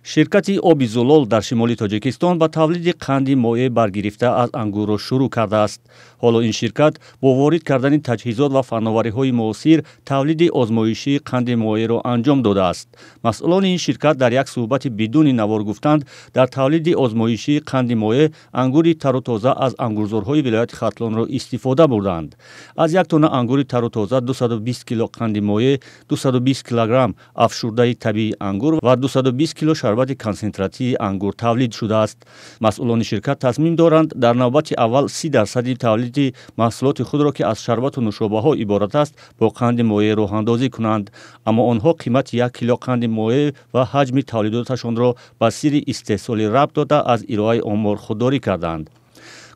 Ширкати Оби Зулол дар шимоли Тоҷикистон ба тавлиди қанди моеъ баргирифта аз ангурро шурӯъ кардааст. Ҳоло ин ширкат бо ворид кардани таҷҳизот ва фановариҳои муосир тавлиди озмоишии қанди моеъро анҷом додааст. Масъулони ин ширкат дар як суҳбати бидуни навор гуфтанд, дар тавлиди озмоишии қанди моеъ ангури тару тоза аз ангурзорҳои вилояти Хатлонро истифода бурданд. Аз як тонна ангури тару тоза 220 кило қанди моеъ, 220 килограмм афшурдаи табиии ангур ва 220 кило шарбати консентратии ангур тавлид шудааст. Масъулони ширкат тасмим доранд, дар навбати аввал 30 дарсади тавлиди маҳсулоти худро, ки аз шарбату нӯшобаҳо иборат аст, бо қанди моеъ роҳандозӣ кунанд. Аммо онҳо қимати 1 кило қанди моеъ ва ҳаҷми тавлидоташонро ба сирри истеҳсолӣ рабт дода, аз ироаи омор худдорӣ карданд.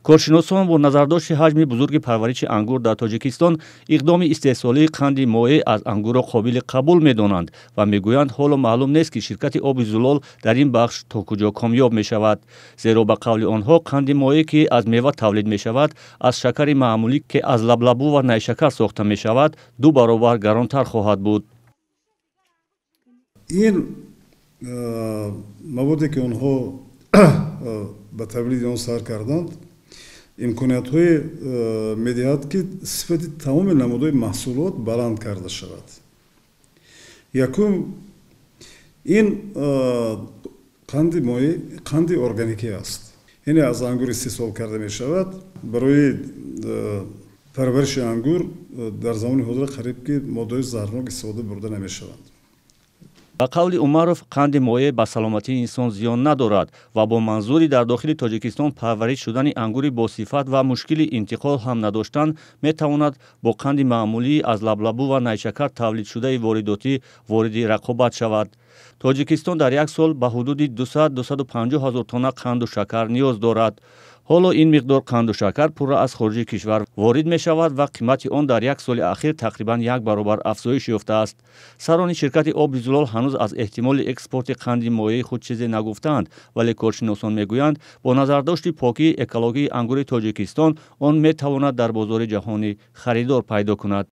Коршиносон бо назардошти ҳаҷми бузурги парвариши ангур дар Тоҷикистон иқдоми истеҳсолии қанди моеъ аз ангурро қобили қабул медонанд ва мегӯянд, ҳоло маълум нест, ки ширкати Оби Зулол дар ин бахш то куҷо комёб мешавад. Зеро, ба қавли онҳо, қанди моеъ, ки аз мева тавлид мешавад, аз шакари маъмулӣ, ки аз лаблабу ва найшакар сохта мешавад, ду баробар гаронтар хоҳад буд. Ин маводе, ки онҳо ба тавлиди он сар карданд, имкониятҳое медиҳад, ки сифати тамоми намудҳои маҳсулот баланд карда шавад. Якум, ин қанди моеъ қанди органикӣ аст, яъне аз ангур истеҳсол карда мешавад. Барои парвариши ангур дар замони ҳозира қариб ки моддаҳои заҳрнок истифода бурда намешаванд. Ба қавли Умаров, қанди моеъ ба саломатии инсон зиён надорад ва бо манзури дар дохили Тоҷикистон парвариш шудани ангури босифат ва мушкили интиқол ҳам надоштан, метавонад бо қанди маъмулии аз лаблабу ва найшакар тавлидшудаи воридотӣ вориди рақобат шавад. Тоҷикистон дар як сол ба ҳудуди 200-250 ҳазор тонна қанду шакар ниёз дорад. Ҳоло ин миқдор қанду шакар пурра аз хориҷи кишвар ворид мешавад ва қимати он дар як соли ахир тақрибан як баробар афзоиш ёфтааст. Сарони ширкати Оби Зулол ҳанӯз аз эҳтимоли экспорти қанди моеи худ чизе нагуфтаанд, вале коршиносон мегӯянд, бо назардошти покии экологии ангури Тоҷикистон он метавонад дар бозори ҷаҳонӣ харидор пайдо кунад.